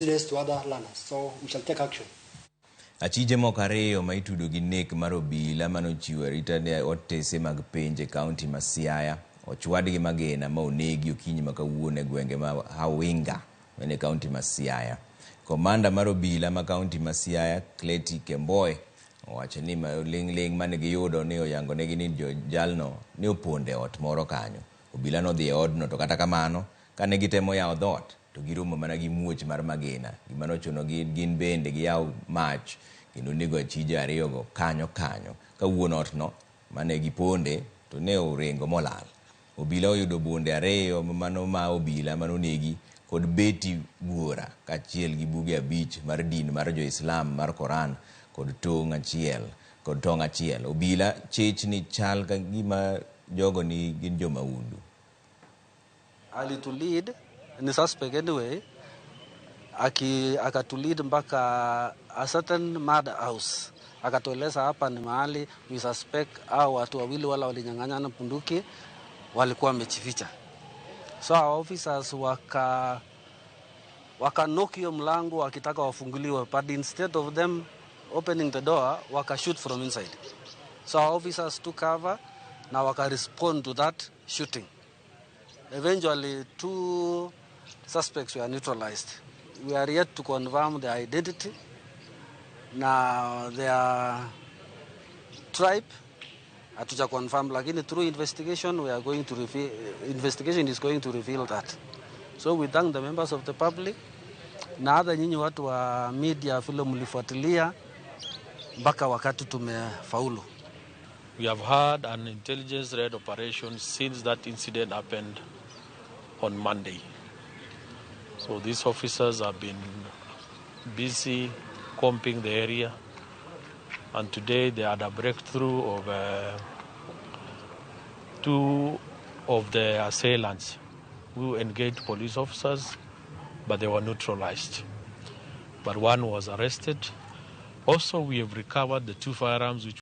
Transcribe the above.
To other learners. So we shall take action. Achije moko ariyo ma itudo gi nek mar obila manochiwo arita ne otese mag penj e kaunti ma Siaya ochwad gi magina ma onegi okinyi ma kawuono e gwenge ma Hawinga mane kaunti ma Siaya. Komanda mar obila ma kaunti ma Siaya, Clety Kemboy, owacho ni ling' ling' mane giyudo ni oyangonegi ni jalno ne opondo e ot moro kanyo. Obila nodhi e odno to kata kamano kane gitemo yawo dhoot to giromo mana gi muoch mar magina. Gima nochuno gi gin bende giyaw mach kendo nego achije ariyogo kanyo kanyo. Ka wuon ot no mane giponde to ne oringo molal. Obila oyudo bunde ariyo mano ma obila manonegi kod beti buora kaachiel gi buge abich mar din mar jo-Islam mar Koran kod tong' achiel kod tong' achiel. Obila chich ni chal ka gima jogo ni gin jomaundu. Alitulead ni suspect anyway, akatulead mpaka a certain mud house, akatueleza hapa ni mahali we suspect au watu wawili wala walinyang'anyana bunduki walikuwa wamejificha. So our officers waka knock hiyo mlango wakitaka wafunguliwe, but instead of them opening the door, waka shoot from inside. So our officers took cover na waka respond to that shooting. Eventually, two suspects were neutralized. We are yet to confirm their identity na their tribe hatuja confirm, lakini through investigation we are going to reveal, investigation is going to reveal that. So we thank the members of the public na hata nyinyi watu wa media vile mlifuatilia mpaka wakati tumefaulu. We have had an intelligence-led operation since that incident happened on Monday. So these officers have been busy combing the area, and today they had a breakthrough of two of the assailants who engaged police officers, but they were neutralized. But one was arrested. Also, we have recovered the two firearms which